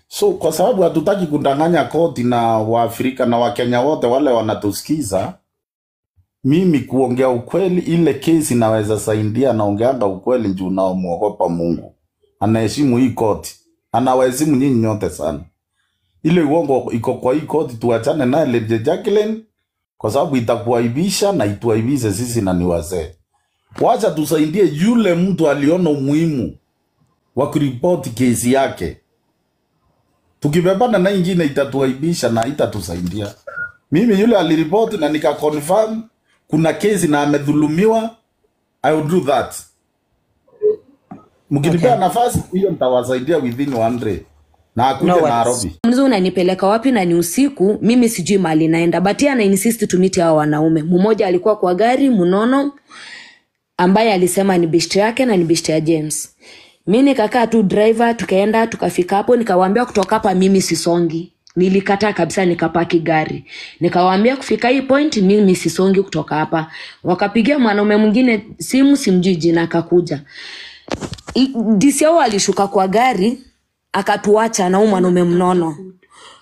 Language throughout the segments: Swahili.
So kwa sababu hatutaki kudanganya koti na Waafrika na Wakenya wote wale wanatusikiza, mimi kuongea ukweli, ile kesi naweza saidia, naongeanga ukweli juu namuogopa Mungu. Anaheshimu hii koti, anawaheshimu nyinyi nyote sana. Ile uongo iko kwa hii koti, tuachane naye Lady Jacqueline kwa sababu itakuaibisha na ituaibishe sisi na ni wazee. Wacha tusaidie yule mtu aliona umuhimu wa kuripoti kesi yake. Tukibebana na ingine itatuaibisha na itatusaidia. Mimi yule aliripoti na nika confirm kuna kesi na amedhulumiwa, I will do that. Mkinipea nafasi hiyo nitawasaidia within 100. Na akuje No worries. Nairobi. Mzee unanipeleka wapi na ni usiku, mimi sijui mahali naenda. But yeye ana insist to meet hao wanaume. Mmoja alikuwa kwa gari mnono ambaye alisema ni beshte yake na ni beshte ya James. Mimi nikakaa tu driver, tukaenda tukafika hapo, nikawaambia kutoka hapa mimi sisongi. Nilikataa kabisa, nikapaki gari. Nikawaambia kufika hii point mimi sisongi kutoka hapa. Wakapigia mwanaume mwingine simu, simjui jina, akakuja. DCO alishuka kwa gari akatuacha na huyu mwanaume mnono.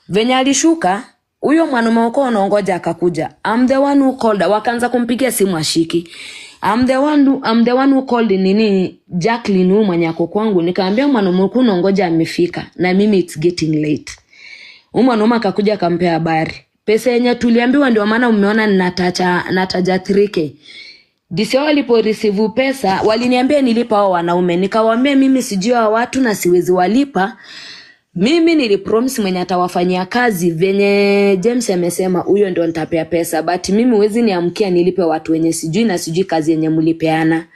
Venye alishuka huyo mwanaume wako anaongoja akakuja. I'm the one who called. Wakaanza kumpigia simu ashiki. I'm the one who called nini Jacqueline huyu mwenye ako kwangu, nikaambia mwanaume wako unaongoja amefika na mimi it's getting late. Huyu mwanaume akakuja akampea habari. Pesa yenye tuliambiwa ndio maana umeona nataja 3K. DCO walipo receive pesa waliniambia nilipa hao wanaume, nikawaambia mimi sijui hao watu na siwezi walipa. Mimi nilipromise mwenye atawafanyia kazi venye James amesema huyo ndio nitapea pesa, but mimi huwezi niamkia nilipe watu wenye sijui na sijui kazi yenye mlipeana.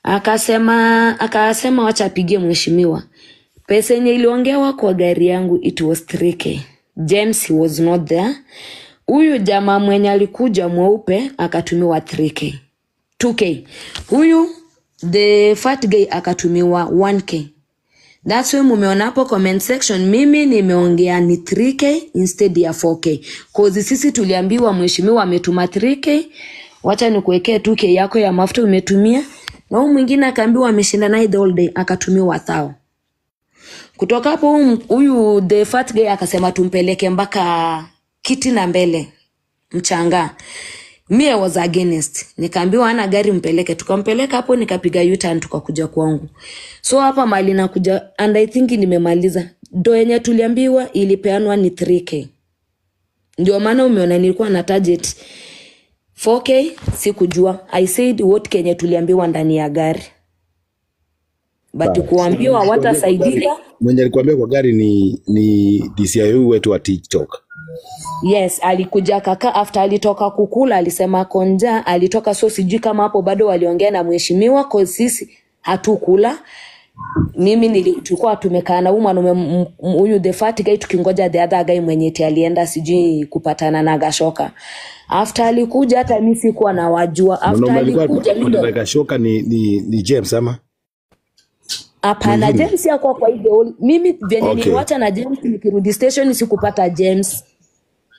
Akasema wacha apigie mheshimiwa. Pesa yenye iliongewa kwa gari yangu it was 3K. James he was not there. Huyu jamaa mwenye alikuja mweupe akatumiwa 3K. 2K. Huyu the fat guy akatumiwa 1K. That's why mumeona hapo comment section mimi nimeongea ni 3K instead ya 4K. Cause sisi tuliambiwa mheshimiwa ametuma 3K, wacha nikuwekee 2K yako ya mafuta umetumia. Na huyu mwingine akaambiwa ameshinda naye the whole day akatumiwa 1000. Kutoka hapo huyu the fat guy akasema tumpeleke mpaka kiti na mbele mchanga. Me I was against. Nikaambiwa ana gari mpeleke. Tukampeleka hapo, nikapiga U-turn tukakuja kwangu. So hapa mali nakuja and I think nimemaliza. Do yenye tuliambiwa ilipeanwa ni 3K. Ndio maana umeona nilikuwa na target 4K, sikujua. I said what kenye tuliambiwa ndani ya gari. But kuambiwa hawatasaidika. Mwenye alikuambia kwa gari ni DCIO wetu wa TikTok. Yes, alikuja kaka after alitoka kukula, alisema konja, alitoka, so sijui kama hapo bado waliongea na mheshimiwa, cause sisi hatukula. Mimi tulikuwa tumekaa na huyu mwanaume huyu the fat guy tukingoja the other guy mwenye eti alienda sijui kupatana na Gashoka. After alikuja hata mimi sikuwa nawajua. After Mwanaume alikuwa alikuja mimi ndo na Gashoka ni James ama? Hapana, James hakuwa kwa hiyo. Mimi venye niliwacha na James nikirudi station sikupata James.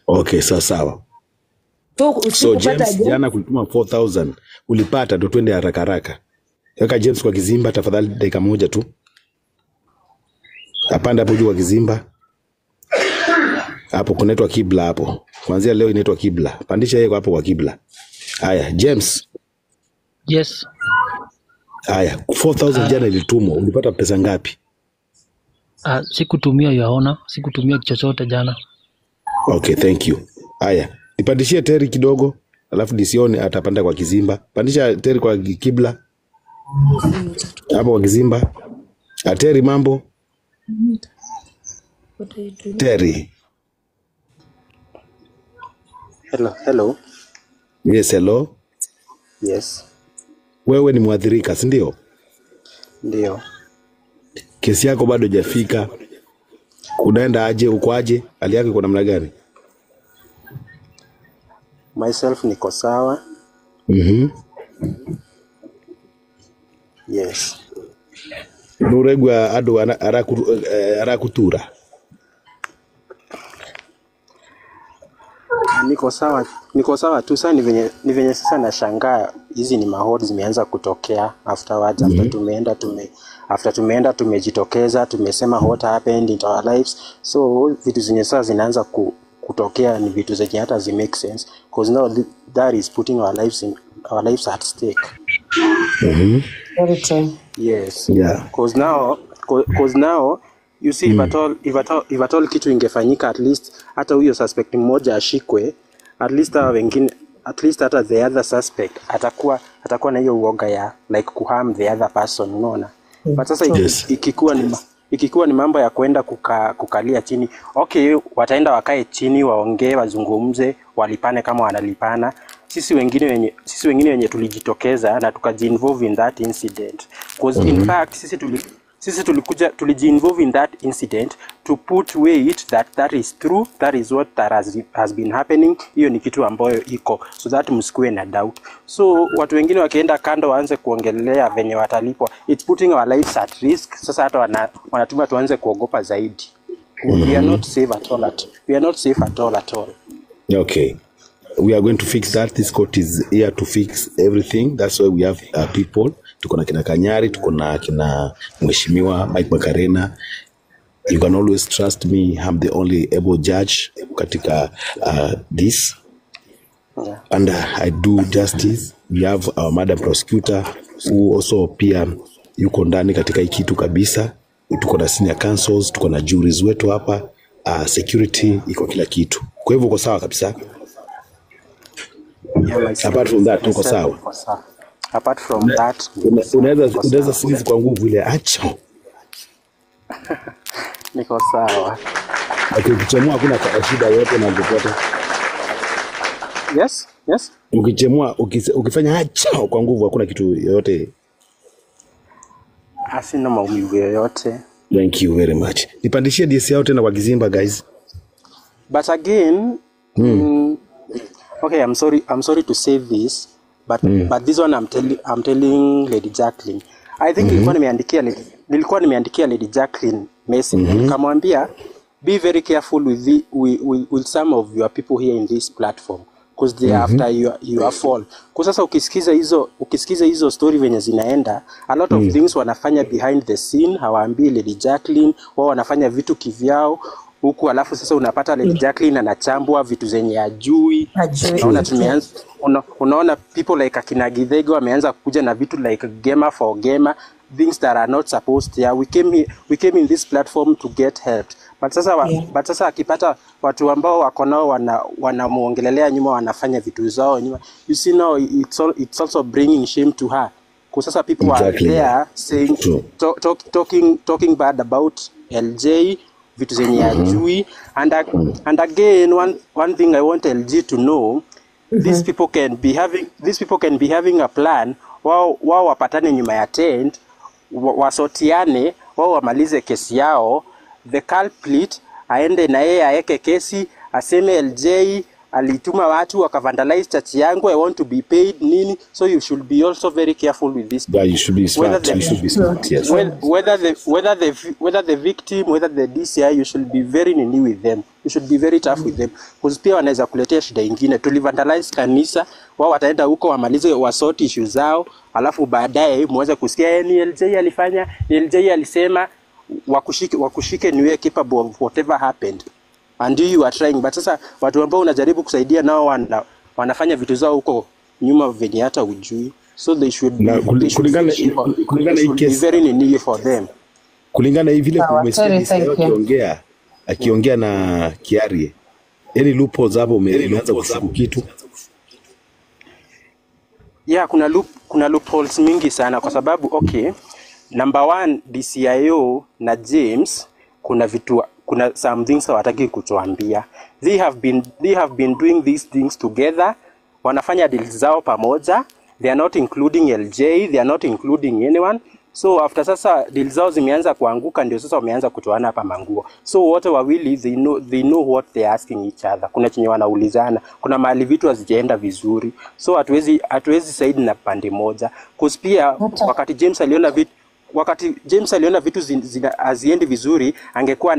Okay, sawa. So James, James jana kulituma 4000 ulipata, ndo twende haraka haraka. Weka James kwa kizimba tafadhali, dakika moja tu. Apanda hapo juu kwa kizimba. Hapo kunaitwa kibla hapo. Kuanzia leo inaitwa kibla. Pandisha yeye hapo kwa kibla. Haya, James. Yes. Haya, 4000 jana ilitumwa, ulipata pesa ngapi? Sikutumia yaona, sikutumia chochote jana. Okay, thank you. Haya, nipandishie Terry kidogo, alafu Disioni atapanda kwa kizimba. Pandisha Terry kwa kibla. Hapo kwa kizimba. Terry mambo. Terry. Hello, hello. Yes, hello. Yes. Wewe ni mwathirika, si ndio? Ndio. Kesi yako bado haijafika. Unaenda aje, uko aje? Hali yako iko namna gani? Myself niko sawa. Yes. Nuregwa adu arakutura. Niko sawa, niko sawa tu. Sasa ni venye sasa nashangaa hizi ni mahodi zimeanza kutokea afterwards, after tumeenda After tumeenda tumejitokeza, tumesema what happened in our lives. So vitu zenye sasa zinaanza kutokea ni vitu zenye hata zi make sense, because now that is putting our lives at stake. Very true. Yes. Yeah. Cause now you see, if at all kitu ingefanyika, at least hata huyo suspect mmoja ashikwe, at least hawa wengine, at least hata the other suspect atakuwa na hiyo uoga ya like kuharm the other person, unaona? But sasa ikikuwa ni mambo ya kwenda kukalia chini, okay, wataenda wakae chini, waongee, wazungumze, walipane kama wanalipana. Sisi wengine wenye tulijitokeza na tukajiinvolve in that incident, cause in fact sisi tulikuja tulijiinvolve in that incident to put weight that that is true, that is what that has been happening. Hiyo ni kitu ambayo iko, so that msikuwe na doubt. So watu wengine wakienda kando waanze kuongelea venye watalipwa, it's putting our lives at risk. Sasa hata wanatuma tuanze kuogopa zaidi. We are not safe at all, we are not safe at all, at all. Okay. We are going to fix that. This court is here to fix everything. That's why we have people. Tuko na kina Kanyari, tuko na kina Mheshimiwa Mike Makarena. You can always trust me. I'm the only able judge katika this. And I do justice. We have our madam prosecutor who also pia yuko ndani katika hii kitu kabisa. Tuko na senior counsels, tuko na juries wetu hapa. Security iko kila kitu. Kwa hivyo uko sawa kabisa. Yeah, myself, Apart from that, uko myself sawa. Niko sawa. Apart from that, niko sawa. Unaweza Niko unaweza sawa. sneeze kwa nguvu ile acha. Niko sawa. Okay, ukichemua hakuna shida yoyote na popote. Yes. Ukichemua ukifanya acha kwa nguvu hakuna kitu yoyote. Sina maumivu yoyote. Thank you very much. Nipandishie DS yao tena kwa kizimba, guys. But again, okay, I'm sorry to say this, but this one I'm telling Lady Jacqueline. I think nilikuwa nimeandikia Lady Jacqueline message, nikamwambia be very careful with some of your people here in this platform, because they are after your fall. Kwa sasa ukisikiza hizo story venye zinaenda, a lot of things wanafanya behind the scene, hawaambii Lady Jacqueline, wao wanafanya vitu kivyao huku, alafu sasa unapata Lady Jacqueline anachambwa vitu zenye ajui. Hajui. Unaona tumeanza unaona people like akina Githego wameanza kuja na vitu like gamer for gamer, things that are not supposed. Yeah, we came in this platform to get helped, but sasa but sasa akipata watu ambao wako nao wanamuongelelea nyuma, wanafanya vitu zao nyuma, you see, now it's also bringing shame to her, kwa sasa people are there saying True. talking bad about LJ, vitu zenye ajui. And again, one thing I want LG to know, these people can be having a plan, wao wapatane nyuma ya tent, wasotiane, wao wamalize kesi yao, the culprit aende na yeye aeke kesi, aseme LJ alituma watu wakavandalize church yangu, I want to be paid nini. So you should be also very careful with these Yeah, people, you should be whether smart. the You should be smart. Yes. whether the victim, whether the DCI, you should be very nini with them, you should be very tough with them, because pia wanaweza kuletea shida ingine. Tulivandalize kanisa, wao wataenda huko wamalize, wasort issue zao, alafu baadaye muweze kusikia, "Eh, ni LJ alifanya, ni LJ alisema." Wakushike ni wewe capable of whatever happened, and you are trying, but sasa watu ambao unajaribu kusaidia nao wanafanya vitu zao huko nyuma venye hata ujui. So they should Na be they should kulingana they hii should be case very nini for them. Kulingana hii vile Sawa, umesikia Terry, DCI thank you. akiongea na Kiarie, any loopholes hapo umeanza kushuku kitu? Yeah, kuna loopholes mingi sana kwa sababu, okay, number one, DCIO na James, kuna some things hawataki kutuambia. They have been doing these things together, wanafanya deals zao pamoja. They are not including LJ, they are not including anyone. So after sasa deal zao zimeanza kuanguka, ndio sasa wameanza kutoana hapa manguo. So wote wawili they know what they are asking each other. Kuna chenye wanaulizana, kuna mahali vitu hazijaenda vizuri, so hatuwezi side na pande moja, cause pia wakati James aliona vitu haziendi vizuri, angekuwa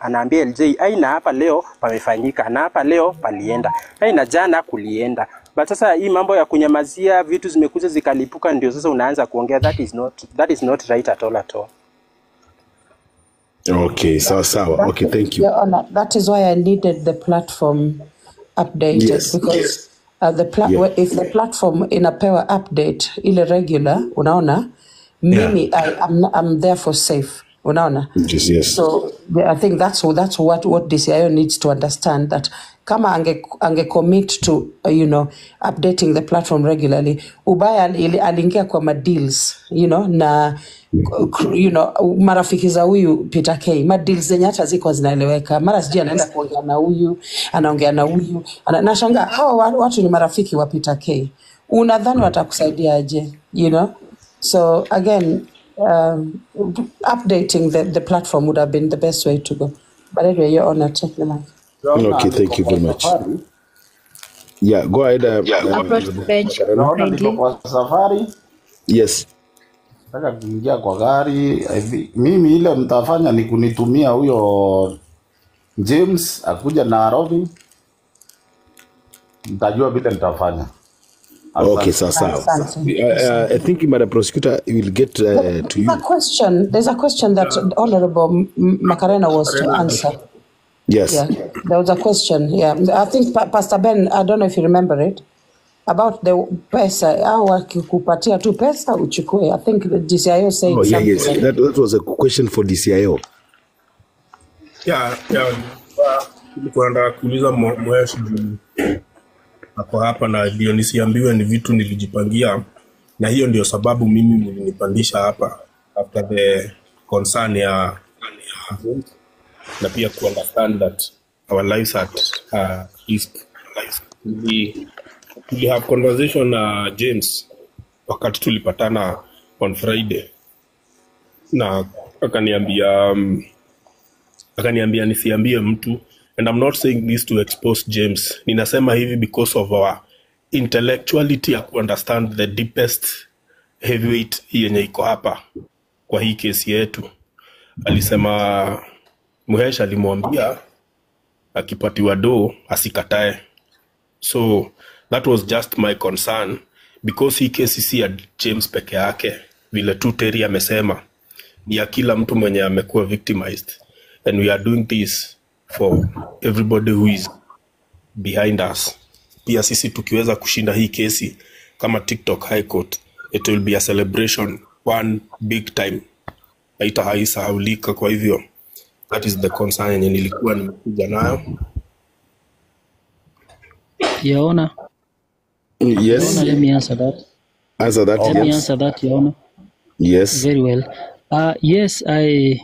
anaambia LJ, ai, na hapa leo pamefanyika, na hapa leo palienda, ai, na jana kulienda. But sasa hii mambo ya kunyamazia vitu zimekuja zikalipuka, ndio sasa unaanza kuongea. That is not right at all at all. Okay, sawa sawa. Okay, thank you. Your Honor, that is why I needed the platform updated because if the platform inapewa update ile regular, unaona, mimi I'm therefore safe, unaona. So yeah, I think that's what DCIO needs to understand, that kama ange commit to updating the platform regularly. Ubaya aliingia kwa madeals na marafiki za huyu Peter K, madeals zenye hata ziko zinaeleweka, mara sijui anaenda kuongea na huyu, anaongea na huyu, nashangaa hawa watu ni marafiki wa Peter K, unadhani watakusaidiaje? So again, updating the platform would have been the best way to go. But anyway, Your Honor, take the mic. Okay, thank you very much. Yeah, go ahead. Approach the bench Naona niko kindly. Kwa safari. Nataka kuingia kwa gari. Mimi ile mtafanya ni kunitumia huyo James akuja Nairobi, mtajua vile nitafanya. Okay, sawa sawa. Asante. I think Madam Prosecutor will get to There's you. a question. There's a question that Honorable Macarena was to answer. Yes. Yeah, there was a question. Yeah, I think Pastor Ben, I don't know if you remember it, about the pesa au wakikupatia tu pesa uchukue. I think the DCIO said Oh, yeah, something yes. like That was a question for DCIO. Yeah. Nilikuwa nataka kuuliza Mwesh juu ako hapa na ndio nisiambiwe ni vitu nilijipangia, na hiyo ndio sababu mimi mlinipandisha hapa after the concern ya na pia ku understand that our lives at risk. Tuli have conversation na James wakati tulipatana on Friday na akaniambia nisiambie mtu, and I'm not saying this to expose James. Ninasema hivi because of our intellectuality ya kuunderstand the deepest heavyweight yenye iko hapa kwa hii kesi yetu. Alisema Muhesh alimwambia akipatiwa do asikatae. So that was just my concern because hii kesi si ya James peke yake, vile tu Terry amesema, ni ya kila mtu mwenye amekuwa victimized, and we are doing this for everybody who is behind us. Pia sisi tukiweza kushinda hii kesi kama TikTok High Court, it will be a celebration one big time, haisahaulika. Kwa hivyo that is the concern yenye nilikuwa nimekuja nayo. Your Honor, Your Yes. Honor, let me answer that. Answer that, Let me yes. answer that, Your Honor. Yes. Very well. Yes, I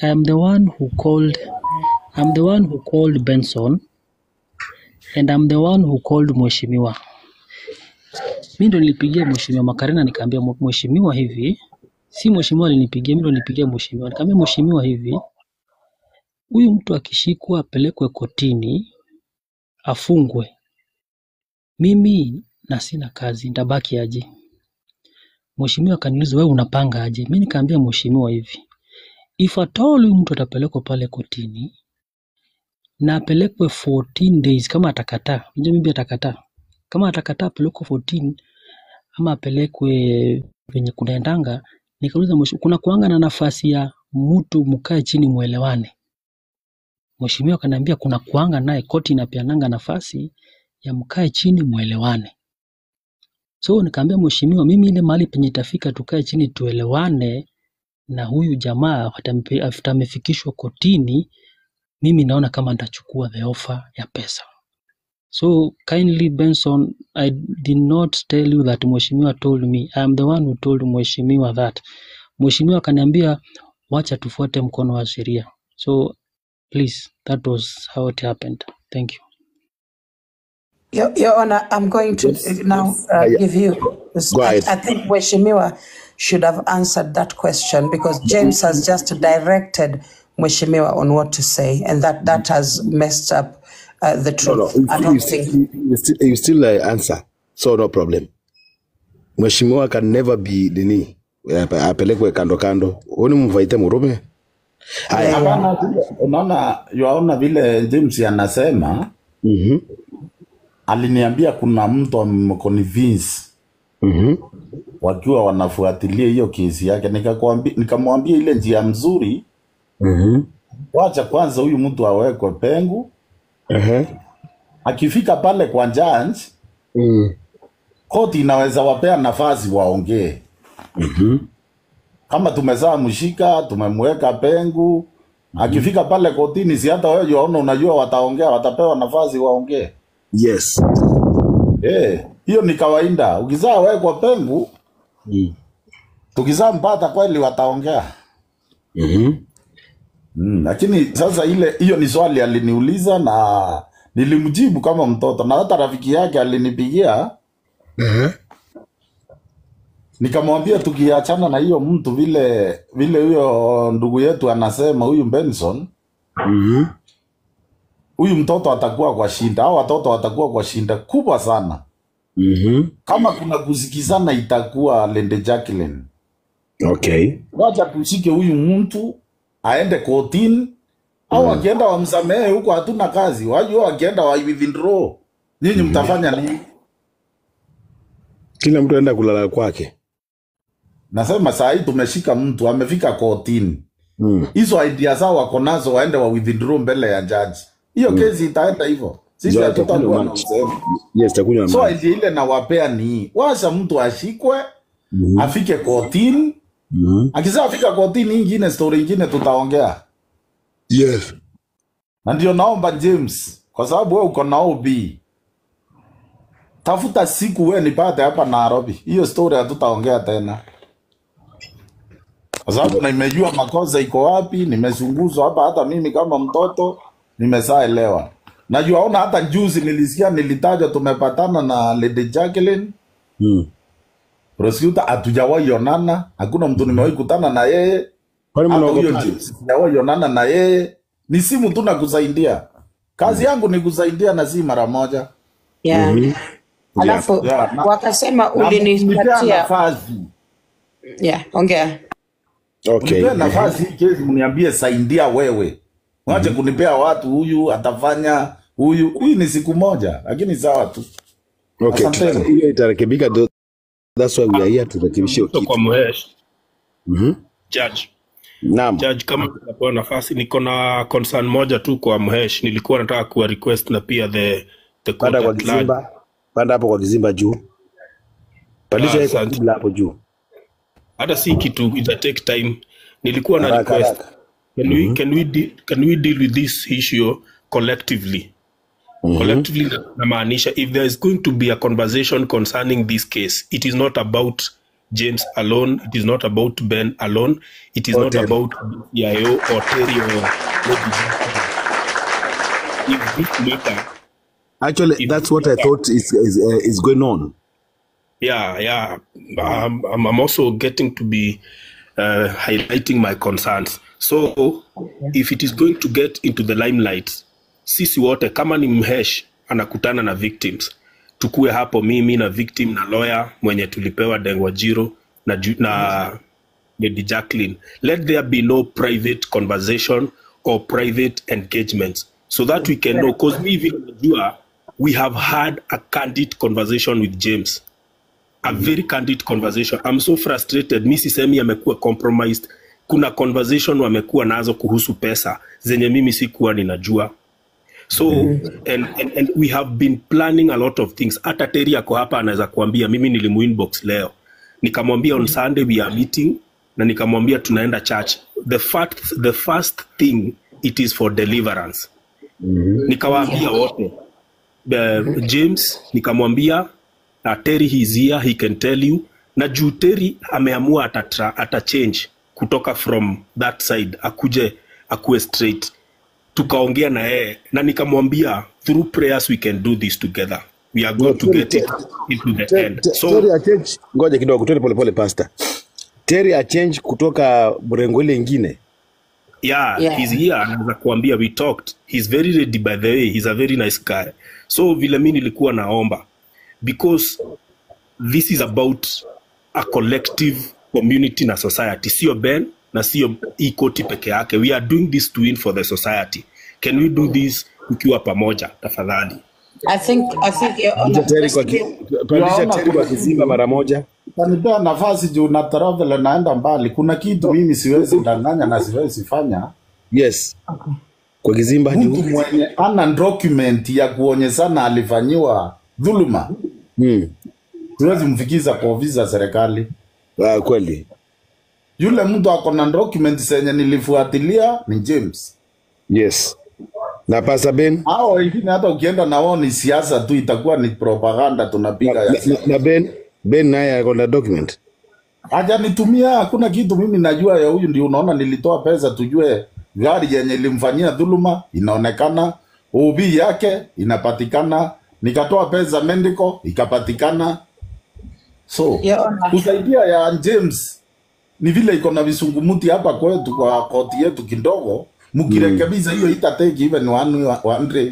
am the one who called. I'm the one who called Benson, and I'm the one who called Mheshimiwa. Mi ndo nilipigia Mheshimiwa Makarena nikaambia Mheshimiwa hivi, si Mheshimiwa alinipigia, mi ndo nilipigia Mheshimiwa. Nikaambia Mheshimiwa hivi, huyu mtu akishikwa apelekwe kotini afungwe, mimi na sina kazi, nitabaki aje? Mheshimiwa akaniuliza, wewe unapanga aje? Mi nikaambia Mheshimiwa hivi, if at all huyu mtu atapelekwa pale kotini na apelekwe 14 days, kama atakataa, unajua maybe atakataa, kama atakataa apelekwe 14 ama apelekwe venye kunaendanga. Nikauliza mheshimiwa, kuna kuanga na nafasi ya mtu mkae chini muelewane? Mheshimiwa akaniambia kuna kuanga naye, koti inapeananga nafasi ya mkae chini muelewane. So nikaambia mheshimiwa, mimi ile mahali penye itafika tukae chini tuelewane na huyu jamaa after amefikishwa kotini, mimi naona kama nitachukua the offer ya pesa. So kindly Benson, I did not tell you that mheshimiwa told me. I am the one who told mheshimiwa that. Mheshimiwa akaniambia wacha tufuate mkono wa sheria. So please, that was how it happened. Thank you. Your Honor, I'm going to now Yeah. give you. Go ahead. I think Mheshimiwa should have answered that question because James has just directed Mheshimiwa on what to say, and that has messed up the No, truth. you I still, don't you still, think. you still answer. So no problem. Mheshimiwa can never be nini, apelekwe kando kando. Huyu mvaite murume. Haya. Hapana, unaona, yaona vile James anasema. Aliniambia kuna mtu amemconvince wakiwa wanafuatilia hiyo kesi yake. Nikamwambia ile njia mzuri, wacha kwanza huyu mtu awekwe pengu. Akifika pale kwa judge, koti inaweza wapea nafasi waongee. Kama tumezaa mshika, tumemweka pengu, akifika pale kotini, si hata wewe unaona, unajua wataongea, watapewa nafasi waongee. Yes. Hiyo ni kawaida. Ukizaa wewe kwa pengu, tukizaa mpata kweli wataongea. Lakini sasa ile hiyo ni swali aliniuliza na nilimjibu kama mtoto, na hata rafiki yake alinipigia. Nikamwambia tukiachana na hiyo mtu vile vile huyo ndugu yetu anasema huyu Benson, huyu mtoto atakuwa kwa shinda, au watoto watakuwa kwa shinda kubwa sana. Kama kuna kusikizana itakuwa Lende Jacqueline. Okay. Wacha tushike huyu mtu aende kotini, au akienda wamsamehe huko, hatuna kazi. Wajua wakienda wa withdraw, nyinyi mtafanya nini? Kila mtu aenda kulala kwake. Nasema saa hii tumeshika mtu amefika kotini. Hizo idea zao wako nazo, waende wa withdraw mbele ya judge. Hiyo kesi itaenda hivyo. Sisi hatutakuwa na usemi. Yes, takunywa So idea ile nawapea ni wacha mtu ashikwe, afike kotini. Akishafika kotini, ingine story ingine tutaongea. Yes. Na ndio naomba James, kwa sababu wewe uko na OB, tafuta siku wewe nipate hapa Nairobi. Hiyo story hatutaongea tena. Kwa sababu nimejua makosa iko wapi, nimezunguzwa hapa, hata mimi kama mtoto nimeshaelewa. Najua ona hata juzi nilisikia nilitajwa tumepatana na Lady Jacqueline. Prosecutor hatujawahi onana, hakuna mtu nimewahi kutana na yeye. Kwani Hata huyo mnaogopana? James sijawahi onana na yeye. Ni simu tu na kusaidia. Kazi yangu ni kusaidia na si mara moja. Yeah. Alafu Yeah, wakasema na mnipea ulinipatia nafasi. Yeah, ongea. Okay. Mnipea nafasi hii kesi, mniambie saidia wewe. Mwache kunipea watu huyu atafanya huyu. Huyu ni siku moja, lakini sawa tu. Okay, Asanteni. hiyo itarekebika. That's why we are here, turekebishe hiyo Kwa kitu. Mhesh, Judge. Naam. Judge, kama tunapewa nafasi, niko na concern moja tu kwa Mhesh. Nilikuwa nataka kuwa request na pia the court Panda kwa at large. kizimba. Panda hapo kwa kizimba juu. Pandisha yeye kwa Asante. kibla hapo juu. Hata si kitu ita take time. Nilikuwa na Haraka request. haraka. Can we deal with this issue collectively? Collectively namaanisha if there is going to be a conversation concerning this case, it is not about James alone, it is not about Ben alone, it is Or not Terry. about CIO or Terry or maybe if this matter, Actually, if that's this what I matter, thought is going on. Yeah. I'm also getting to be highlighting my concerns. So if it is going to get into the limelight, sisi wote kama ni Mhesh anakutana na victims, tukue hapo, mimi na victim na lawyer mwenye tulipewa Dengwa Jiro na Lady Jacqueline. Let there be no private conversation or private engagements so that we can know, because me vile najua, we have had a candid conversation with James, a very candid conversation. I'm so frustrated. Mi sisemi amekuwa compromised. Kuna conversation wamekuwa nazo kuhusu pesa zenye mimi sikuwa ninajua. So and we have been planning a lot of things. Hata Terry ako hapa anaweza kuambia mimi nilimuinbox leo. Nikamwambia on Sunday we are meeting na nikamwambia tunaenda church. The first thing it is for deliverance. Nikawaambia wote James nikamwambia Terry he is here, he can tell you. Na juu Terry ameamua ata change kutoka from that side akuje akuwe straight. Tukaongea na yeye na nikamwambia through prayers we can do this together. We are No, going to Terry, get it into the end. So Terry achange. Ngoja kidogo, twende pole pole pastor. Terry achange kutoka mrengo ile ingine. Yeah, Yeah. he's here, anaweza kuambia we talked. He's very ready, by the way, he's a very nice guy. So vile mi nilikuwa naomba, because this is about a collective community na society, sio Ben na sio hii koti peke yake. We are doing this to win for the society. Can we do this tukiwa pamoja tafadhali? I think Your Pandisha Honor, Terry kwa Your pandisha Honor, Terry kwa kuna kizimba kitu mara moja. kanipea nafasi juu na travel naenda mbali. Kuna kitu mimi siwezi danganya na siwezi fanya. Yes. Kwa kizimba Mtu juu. mwenye ana document ya kuonyeshana alifanyiwa dhuluma, siwezi mfikiza kwa ofisi za serikali. Ah, kweli. Yule mtu ako na document zenye nilifuatilia ni James. Yes. Na Pastor Ben Hao wengine hata ukienda na wao ni siasa tu, itakuwa ni propaganda tunapiga ya na, na, siasa. na Ben naye ako na document. Hajanitumia, hakuna kitu mimi najua ya huyu. Ndio unaona nilitoa pesa tujue gari yenye ilimfanyia dhuluma inaonekana, OB yake inapatikana, nikatoa pesa medical ikapatikana. So Your Honor. kusaidia ya James ni vile iko na visungumuti hapa kwetu kwa koti yetu kidogo, mkirekebisha hiyo ita take even one day.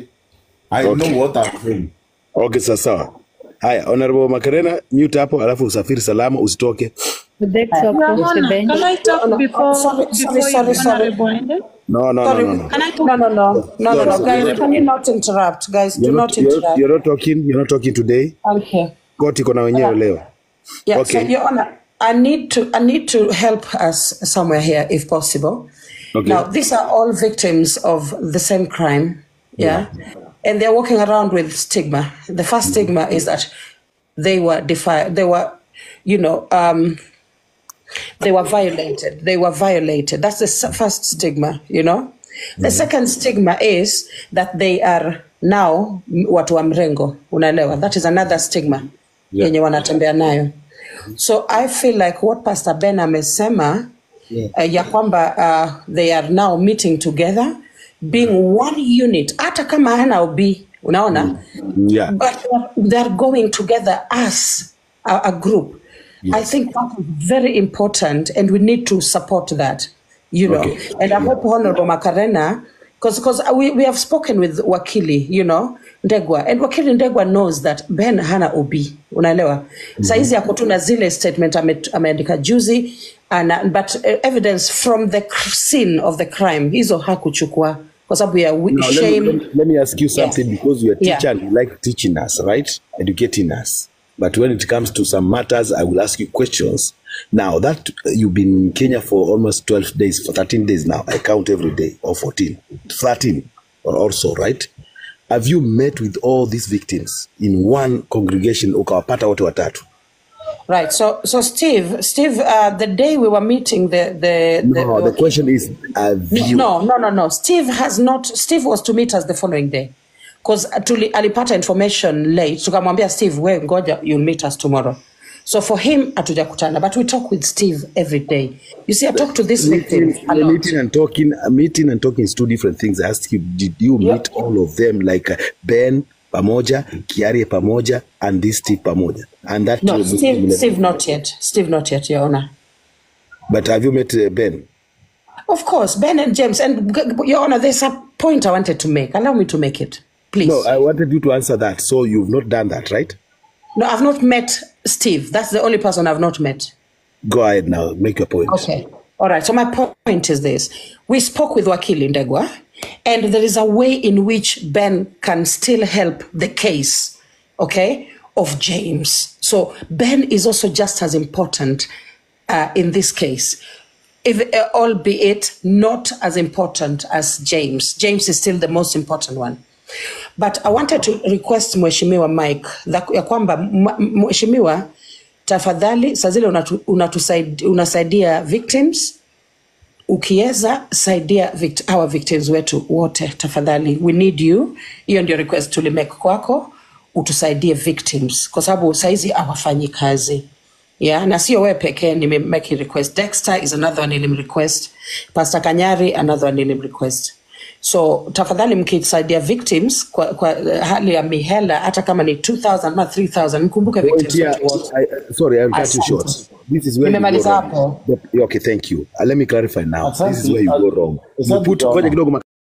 I Okay. know what I'm saying. Okay, sawa sawa. Haya, Honorable Makarena, mute hapo alafu usafiri salama usitoke. Dexter Your approach the Honor, bench. can I Your talk Honor, oh, before sorry, sorry, before you, sorry, sorry. Honorable Ende? No, no, no, Sorry. no, no. Can I talk? No, no, no, no, no, Sorry, no. sorry. Guys, You're not, can you not interrupt? Guys, do you're not not, you're, interrupt. you're not talking, you're not talking today. Thank you. Koti iko na wenyewe leo. Yeah, so Okay. Your Honor, I need to help us somewhere here if possible. Okay. Now, these are all victims of the same crime, yeah? And they're walking around with stigma. The first stigma is that they were defiled, they were, you know, they were violated. They were violated. That's the first stigma, you know. The second stigma is that they are now watu wa mrengo, unaelewa. That is another stigma Yeah. yenye wanatembea nayo. So I feel like what Pastor Ben amesema ya kwamba they are now meeting together being one unit, hata kama hana OB, unaona Yeah. but they are going together as a group. I think that is very important, and we need to support that, you know. Okay. And I hope Honorable Makarena, because we have spoken with Wakili, you know, Ndegwa, and Wakili Ndegwa knows that Ben hana OB, unaelewa. Saizi ako tu na zile statement ameandika juzi, but evidence from the scene of the crime hizo hakuchukua kwa sababu ya Now, let me, shame. let me ask you Yeah. something because you're a Yeah. teacher and you like teaching us, right? Educating us. But when it comes to some matters, I will ask you questions. Now that you've been in Kenya for almost 12 days, for 13 days now, I count every day, or 14, 13 or also, right? Have you met with all these victims in one congregation, ukawapata wote watatu? Right. So Steve, the day we were meeting the No, the question is, have you? No. Steve has not. Steve was to meet us the following day, because alipata information late. Tukamwambia Steve, we ngoja, you'll meet us tomorrow. So for him, hatujakutana, but we talk with Steve every day. You see, I talk to these victims a lot. Meeting and talking is two different things. I asked you, did you meet all of them, like Ben pamoja, Kiarie pamoja, and this Steve pamoja? And that No, Steve not yet. Steve not yet, Your Honor. But have you met Ben? Of course, Ben and James. And Your Honor, there's a point I wanted to make. Allow me to make it, please. No, I wanted you to answer that. So you've not done that, right? No, I've not met Steve. That's the only person I've not met. Go ahead now. Make your point. Okay. All right. So my point is this. We spoke with Wakili Ndegwa, and there is a way in which Ben can still help the case, okay, of James. So Ben is also just as important in this case, if albeit not as important as James. James is still the most important one. But I wanted to request Mheshimiwa Mike ya kwamba Mheshimiwa, tafadhali saa zile unasaidia victims, ukiweza saidia our victims wetu wote tafadhali, we need you. Hiyo ndio request tulimake kwako, utusaidie victims kwa sababu saizi hawafanyi kazi. Yeah, na sio wewe pekee nimemake request. Dexter is another one nilimrequest. Pastor Kanyari another one nilimrequest. So tafadhali mkisaidia victims kwa hali ya mihela, hata kama ni 2000 ama 3000, mkumbuke victims here, wote. Sorry, I'll cut you short. This is where you go Nimemaliza wrong. hapo. Okay, thank you. Let me clarify now. This is where you go wrong. You Asante put Your ngoja Honor. kidogo.